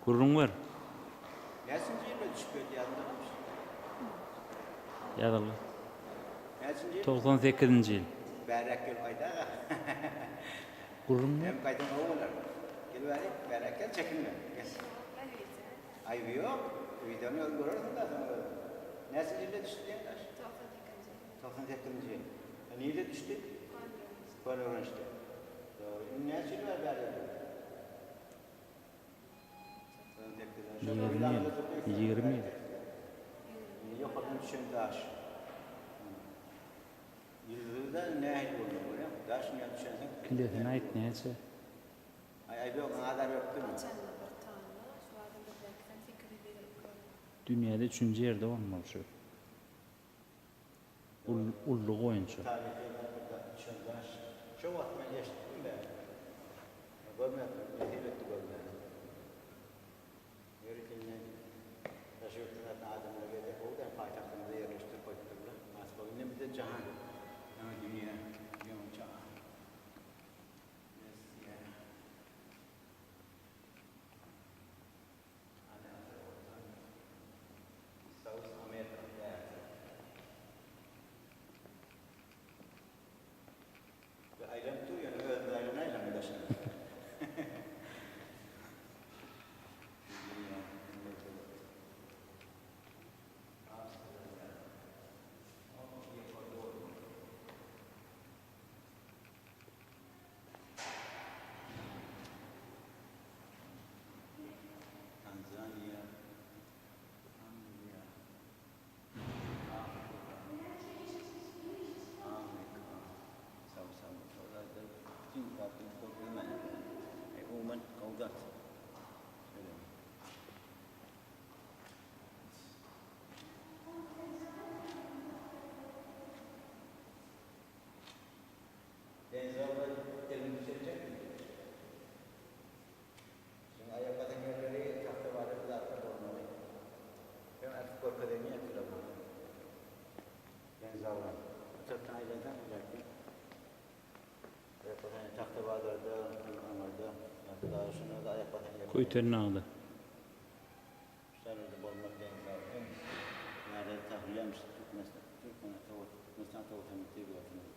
Gürrüň ber. Näçinji ýylda düşüp geldi ýadyňdamyş? Ýazylgy. Näçinji ýyl? 98-nji ýyl. Bäräk gelip aýdaga. Gürrüň ber. Hem gaýdan gowy bolar. Gel bäri, bäräk gel, çekinme. Gel. Aýby ýok. Wideony özüň görersiň-dä soň özüň. Näçinji ýylda düşdi diýen daş? 98-nji ýyl. 98-nji ýyl. Nirde düşdi? Köneürgençde. Köneürgençde. Dogry. Indi näçe ýyl bäri bärde dur? 20 ýyl. 20 ýyl. Ýokardan düşen daş. Ýyldyzda nähili boldy görýäň? Daş ýa düşensoň. Kilesini aýt näçe? Aý aýby ýok, azar beripdirmi? Haçanda bir tonna, şu adam bir belki 820 kilogram. Dünýäde üçünji ýerde bolmaly şu. Ullugy boýunça. Taryhy ýazgyda düşen daş. Şo wagt men eşitdim bä. Görmäpdim, nesip etdi görmäne. Ýörite indi daşary ýurtdan zaten adamlar gelýär, gowy däl paýtagtymyzda ýerleşdirip goýupdyrlar. Moskwa indi bize jahan, ýaňy dünýä, ýaňy jahan. Russiýa. South America bärde. Bir aýlanyp dur ýöne özümiz aýlanaýlyň daşyna. Tanzaniýa, Angliýa, Afrika, Amerika, South America. Olarda bütin zatlaryny görkezmän eken. E, umuman gowy zat. Şeýle. Denzawra elini düşürjekmi? Şuň aýak basan ýerleri tagta barada zatlar bolmaly. Öň äkitip görkezenini ýatylar maňa. Denzawra. Bu tarapdan aýlansaň ilerki. Aýak basan ýer tagta bazarda, aňyrda. Ýa-da şunda da aýak basan ýerleri. Köýtenagda. Şu ýerlerde bolmaly Denzawra. Öň ýerleri tapylýarmyş Türkmenistan, Türkmen, Türkmenistan towusanyň tebigatynyň.